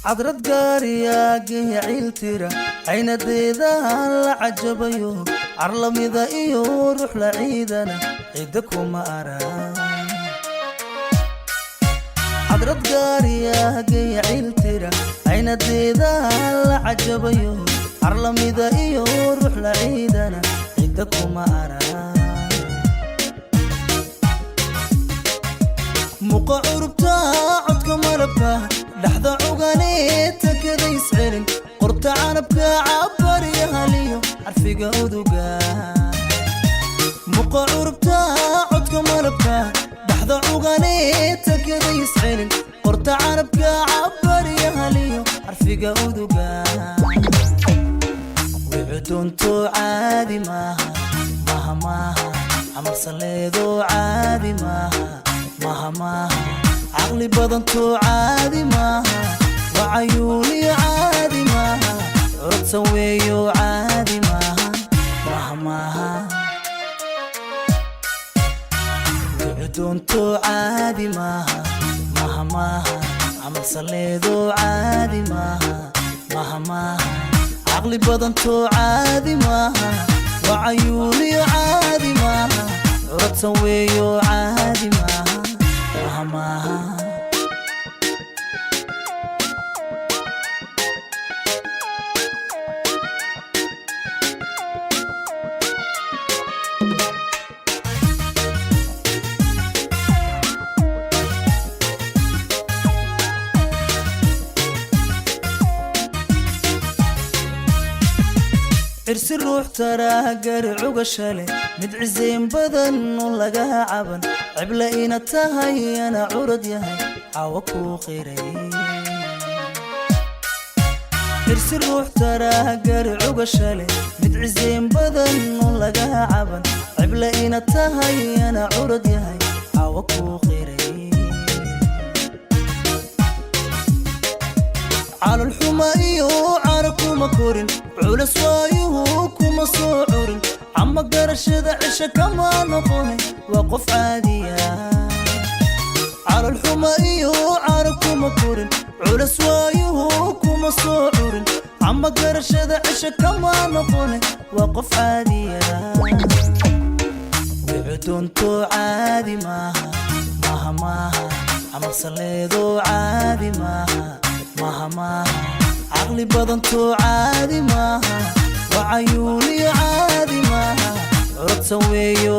Cadrad gaariyaagaya ciiltira caynadeedahan la cajabayo, carlamida iyo ruux la ciidana cidda kuma arag. Cadrad gaariyaagaya ciiltira caynadeedahan la cajabayo, carlamida iyo ruux la ciidana cidda kuma arag. Muqa curubta, codka malabka, dhaxda cuganee takada iscelin, qorta canabka, cabaryahaliyo carfiga uduga. Muqa curubta, codka malabka, dhaxda cuganee takada iscelin, qorta canabka, cabaryahaliyo carfiga uduga. Wicudunto caadi maaha, maha maaha, camalsaleedo caadi maaha, maha maaha, caqli badantoo caadi maaha, wacayuuniyo caadi maaha, curudsan weeyo caadi maaha, maha maaha. Wicudunto caadi maaha, maha maaha, camalsaleedo caadi maaha, maha maaha, caqli badantoo caadi maaha, wacayuuniyo caadi maaha, curadsan weeyo caadi maaha, maha maaha. Cirsi ruux taraagari cugasha leh, mid ciseyn badan oo laga caban, cible ina tahay ana curad yahay caawa kuu qiray. Cirsi ruux taraagari cugasha leh, mid ciseyn badan oo laga caban, cible ina tahay ana curad yahay caawa kuu qiray. Calolxuma iyo cara kuma korin, culas waayuhu kuma soo curin, cama garashada cisho kama noqone, waa qof caadiya. Calolxuma iyo cara kuma korin, culas waayuhu kuma soo curin, cama garashada cisho kama noqone, waa qof caadiya. Wicudunto caadi maaha, maha maaha, camalsaleedo caadi maaha, maha maaha, caqli badantoo caadi maaha, wacayuuniyo caadi maaha, curadsan weeyo.